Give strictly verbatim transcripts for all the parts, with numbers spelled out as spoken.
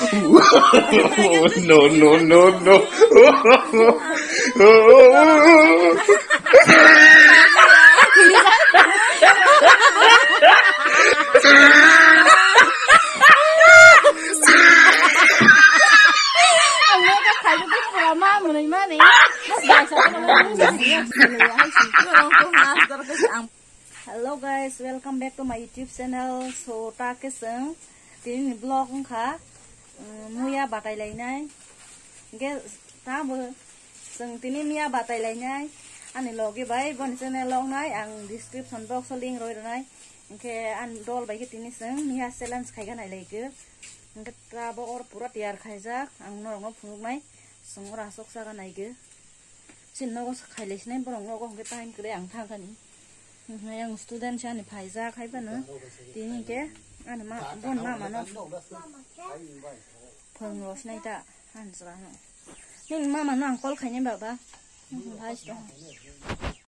No, no, no, no. Ang makeup khaijak pura ma mwnwi mani. Hello guys, welcome back to my YouTube channel. So, ta khe chwng tini ni vlog wngkha, um, muya batai lainai. Hingkhe tamo chwng tini muya batai lainai. Ani logi bai boni channel o wngnai, ang description box o link roi rwnai. Hingkhe ani dol bai khe tini chwng muya challenge khaikha nai lai khe. Hingkhe ta bo or pura tiyar khaijak, ang norok no phunuknai. Chwng oro aswk chaga nai khe. Chini nogo khailai sinai borok nogo hwnkhe time kwrwi ang thangkani. Hwnkhe ang student se ani phaijak hai phano. Tini hwnkhe ani ma, bon mama no phwrwng rw sinai ta ani chwla no. Nini mama no ang call khainai baba. Bhai se tong.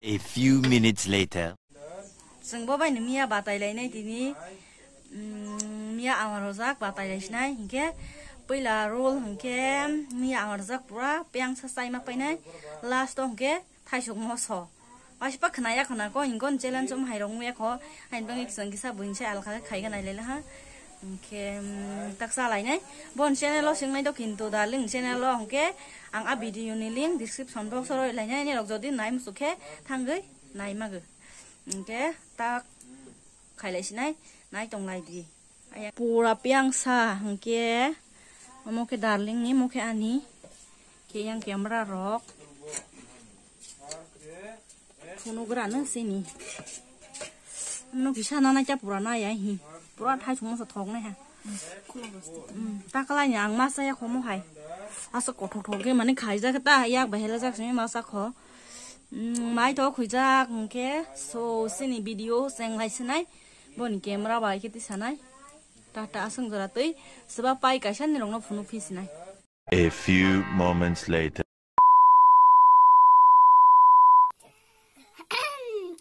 A few minutes later. Chwng bo bai ni miya batai lainai tini, mm, miya ang rojak batai lai sinai hinkhe puila roll hinkhe miya ang rojak pura piyang sa chai ma painai last o hinkhe thaisok moso. Waisa pa khwnaya khwna ko hinkhe challenge um hai rok wngya kho hain bangwi chwng kisa buini sai alkha khe khai khe nai lai ha hinkhe, mm, tak cha lainai bon channel o swngnai do kintu darling channel o hinkhe ang a video ni link description box o roi lainai nirok jodi nai muchuk khe thangwi nai magwi. Hingke tak khailai sinai, nai tonglai di. Aya pura piang sa hingke, omo ke darling ni, omo ke ani, ke yang camera rok. Phunuk gra no sini. Ano kisa nana cha pura na ya hi. Pura thai sung sa thok nai ha. Hmm, ta kalai ni ang masa ya khomo hai. Asa kothok thok ke mani khaijak ta yak bahela jak simi masa kho. Hmm, mai to khuijak hingke so sini video cheng lai sinai. Boni camera bai khe tisanai. Tata aswng jora twi. Swba pai kaisa ni rokno phunuk phi sinai. A few moments later.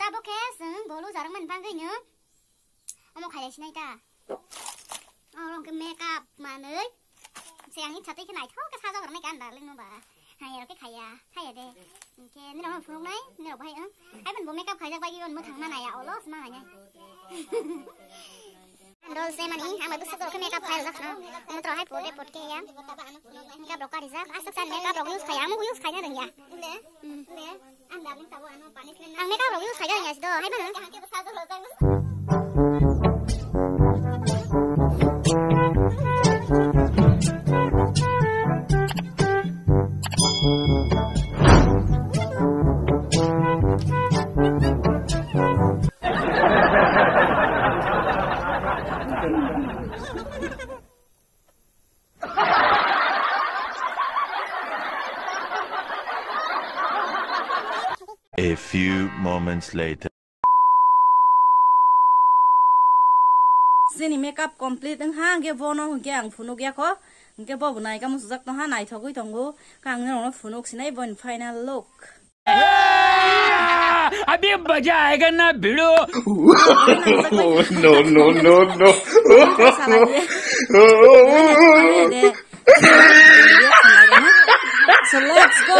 Tabuk khe chwng bolu jarwk mani bagwi no omo khailai sinai ta. Oro hwnkhe makeup manwi. Se ang itsa twi khe naithok khe sajok rwnai khe ang darling no ba. Haiya rok khe khaiya, khaiya de. Hwnkhe nini rok no phunuknai, nini rok bahai ang. Hai ban bo makeup khaijak bai khe on mwthang ma naiya, olo se ma hainai. Dol se mani, ang bai bwswk rok khe makeup khai rwjak no. Mwtro hai pot de pot khe ya. Makeup rok karijak, aswk san makeup rok use khaiya, amo use khaina rwngya. Hmm. Ang makeup rok use khaijak ya sido, hai mano. A few moments later. Sini makeup complete wngha, hwnkhe bono hwnkhe ang phunuk ya kho, hwnkhe bo bo naika muchujak tongha, naithogwi tongo, khe ang norokno phunuk sinai boni final look. अभी मजा आएगा ना भिड़ो। No, no, no, no. So let's go.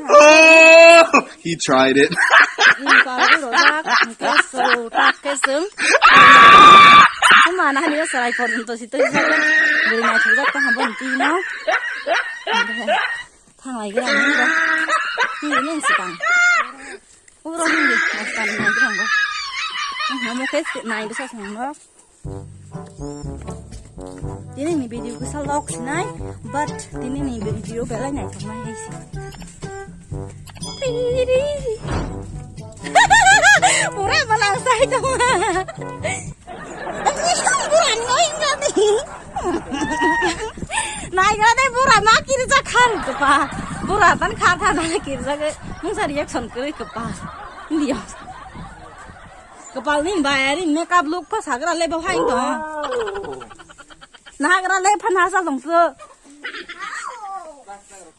Oh, he tried it. Ni parwi rojak, hingke so tak ke sung. Kuma na hani sarai porjonto si twi jak. Bwrwi naithokjak tong habo ni twi no. Thanglai gra ni ro. Ni ni sikang. Uro hindi, mas tani nai gra ngo. Namo ke nai bisa sung no. Tini ni video kisa lok sinai, but tini ni video belai naithok nai hai si. Pura malang sai tong. Buran ngoi ngani. Nai gra dai bura na kirja khar kapa. Bura tan khar tha na kirja ke. Mungsa reaction kri kapa. India. Kapal ni bayari makeup look pa sagra le bahai to. Nagra le phan hasa long su.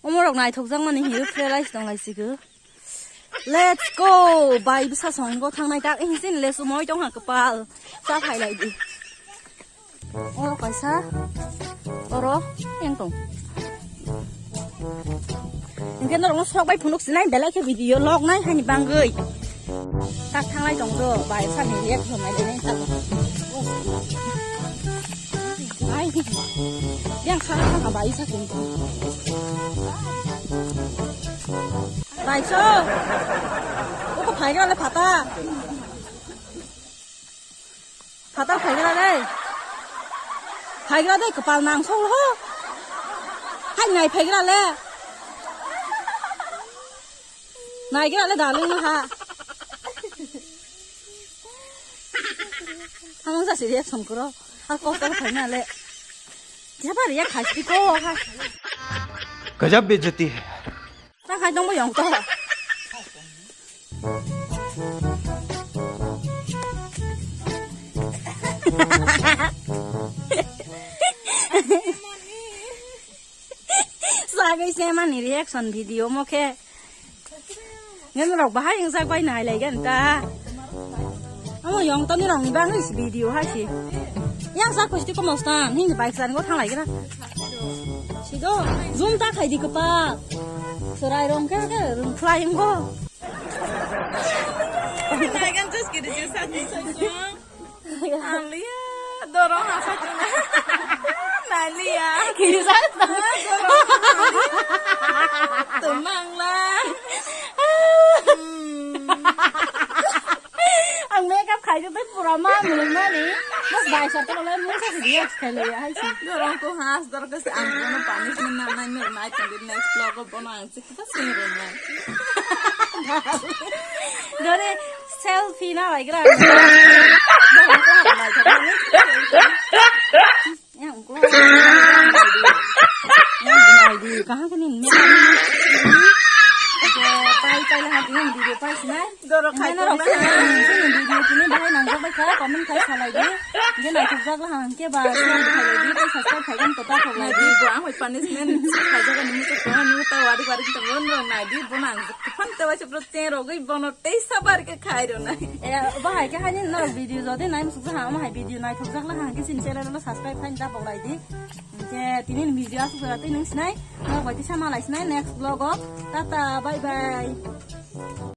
Omorok naithokjakmani hiyo khe lai tong lai sigo. Let's go! Bai bwsa songwi bo thangnai tak hinsin le sumoi tong ha kwpal. Cha phai lai di. Oro kaisa. Oro yang tong. Hingke norokno sok bai phunuk sinai belai khe video log nai hani bangwi. Tak thanglai tong do, bai sani react khlai nai tak. Ai, yang kha kha bai sa kum. Bai so. Ko phai ga le phata. Phatar phaigra de. Phaigra de, kwpal nang solo. Hai nai phaigra le. Naigra le, darling no ha. Hamang sa serious songkuro. Ha, kotor phaina le. Jaba react khasi ko ha. गजब बेइज्जती है। Ta khai tongbo yong to. Sagwi se mani reaction video mo khe. Ngen rok bahai wngsak bai nai lai gan ta. Amo yong toni rong ni bang is video hai si. Yang sa kusti ko mostan hing bai san go thang lai gra. Sido zoom ta khai di ko pa. Serai rong ke ke rung flying go. Nai gan just kiri just sa ni so so. Alia, dorong asa kena. Nalia. Kiri sa. Dorong. Tenanglah. Hmm. Ang makeup khai jai pura ma mulung mani. Mas bai sa to lai mung sa video khai le hai si. Dorong ko has dorong ko se ang kono punishment na nai me mai tong di next vlog o bono ang chikita sing ro na. Dore selfie na lai gra. Dorong ko ha nai thok ni. Yang ko. Yang bunai di. Kaha kani me. Pai pai la ha di video pai sinai. Dorok khai tong lai. Video tini bahai nangjak bai kha, comment khai salai di. Hingke naithokjak la hingke ba share khai lai di, tei subscribe khai kan kota thok lai di. Nai di bo ang bai punishment khaijak ani muchuk tong ani ta wari wari ta bon rok nai di bo nang phante wai se pro chen rogoi bono tei sabar ke khai ro nai. Eh, bahai ke hani norok video jodi nai musuk ha, ama hai video naithokjak la hingke sin channel lo subscribe khai da pok lai di. Hingke tini video asuk sora tei nung sinai, norok bai tisa malai sinai next vlog o. Tata, bye bye.